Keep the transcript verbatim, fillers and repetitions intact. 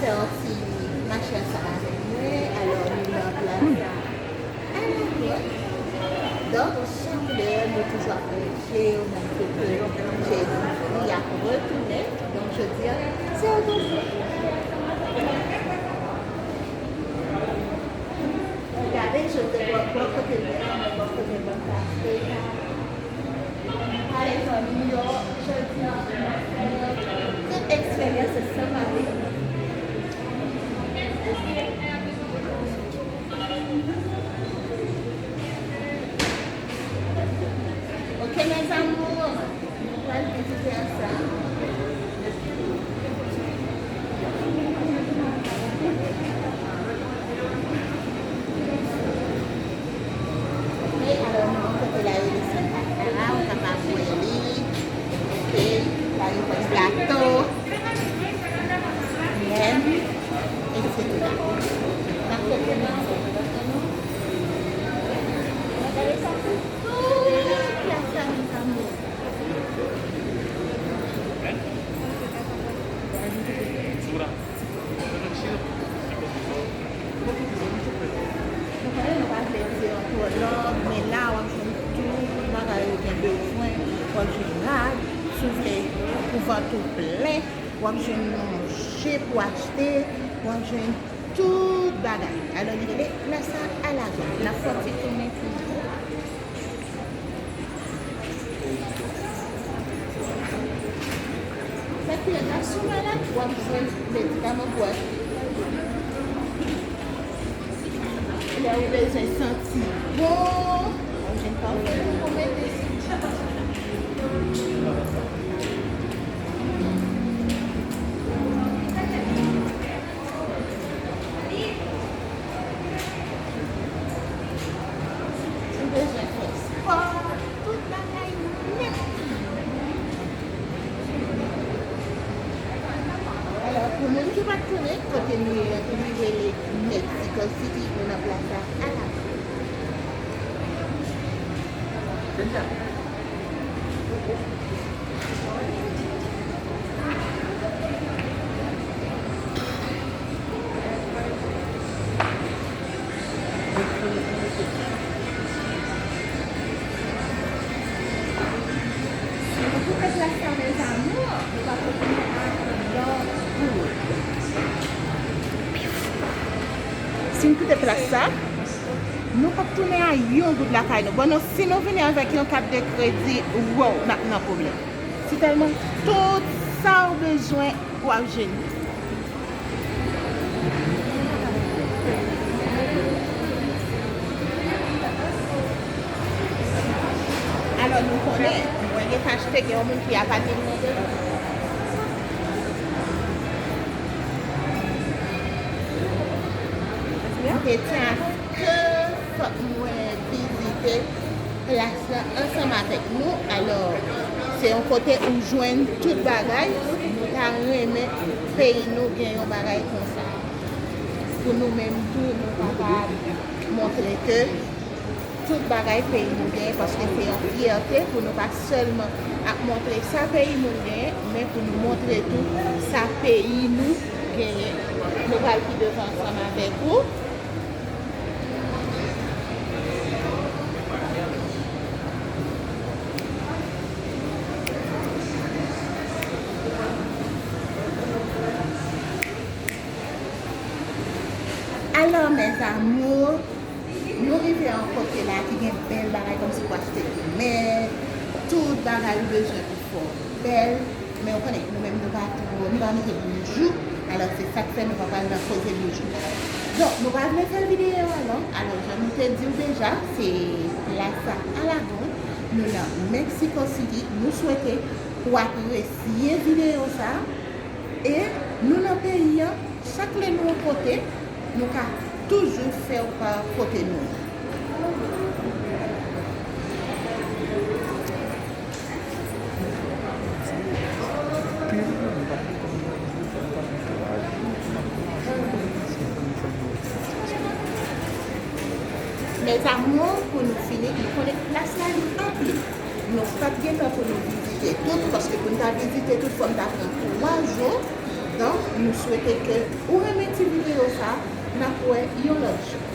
Yon ti machin ansanm avèk mwen, alò nou nan plas la. Alò, donk, chak lè, nou toujou ap ranje, ou menm kote Jezi di, y ap retounen. Donk, jodi a, se yon toujou. Gade, jodi a, bò kote mwen, bò kote mwen, pase. Tout eksperyans se san pale. Ok, mes amours, nou pral vizite ansanm. Ok, alò, nou kote la, yo desann la, ou kapab wè li. Ok, la, yo vann gato, nem, et cetera. N ap fè konnen ansanm. Gade sa, tout plas la, mes amours. Nou konnen nou pa vle di an twò long, men la w ap jwenn tout bagay ou gen bezwen. W ap jwenn rad, si w vle pou vant ou plen, w ap jwenn manje pou achte, w ap jwenn tout bagay. Alò, li rele Plaza Alagon. N ap fè yon ti tounen toujou. Sa ki enteresan la, w ap jwenn medikaman pou achte. Lè ou bezwen santi bon, w ap jwenn pafèm pou mete sou. Ou bezwen fè spò, tout bagay nèt. Alò, pou moun ki pa t konnen, kote nou ye, nou rele Mexico City, nou nan Plaza Alagon. Si nou kite plas sa, mes amours, nou pa pou tounen a yon goud. Si n kite plas sa, nou p ap tounen a yon goud lakay nou. Bon, nou, si nou vini avèk yon kat de kredi, wow, n ap nan pwoblèm. Si tèlman tout sa w bezwen, w ap jwenn li. Alò, nou konnen, mwen gen achte, gen yon moun ki apate m nan de. Mwen te di aske fòk mwen vizite plas la ansanm avèk nou. Alò, se yon kote ou jwenn tout bagay. Nou ta renmen peyi nou gen yon bagay konsa. Pou nou menm tou, nou kapab montre ke tout bagay peyi nou genyen, paske se yon fyète pou nou pa sèlman ap montre sa peyi moun genyen, men pou nou montre tou sa peyi nou genyen. Nou pral pi devan ansanm avèk ou. Alò, mes amours, nou rive yon kote la ki gen bèl bagay kòmsi pou achte goumen, tout bagay ou bezwen pou fè w bèl. Men ou konnen, nou menm nou pa twò, nou pa mete boujou. Alò, se sa k fè nou pa pral nan koze boujou. Donk, nou pa vle fè videyo a long. Alò, jan nou te di w deja, se Plaza Alagon. Nou nan Mexico City. Nou swete ou apresye videyo sa. E nou nan peyi a, chak lè nou yon kote, nou ka toujou fè w pa kote nou ye. Mes amours, pou nou fini, nou konnen plas la li anpli. Nou p ap gen tan pou nou vizite tout, paske pou n ta vizite tout, fò n ta pran twa jou. Donk, Nou swete ke ou renmen ti videyo sa, n ap wè yon lòt jou.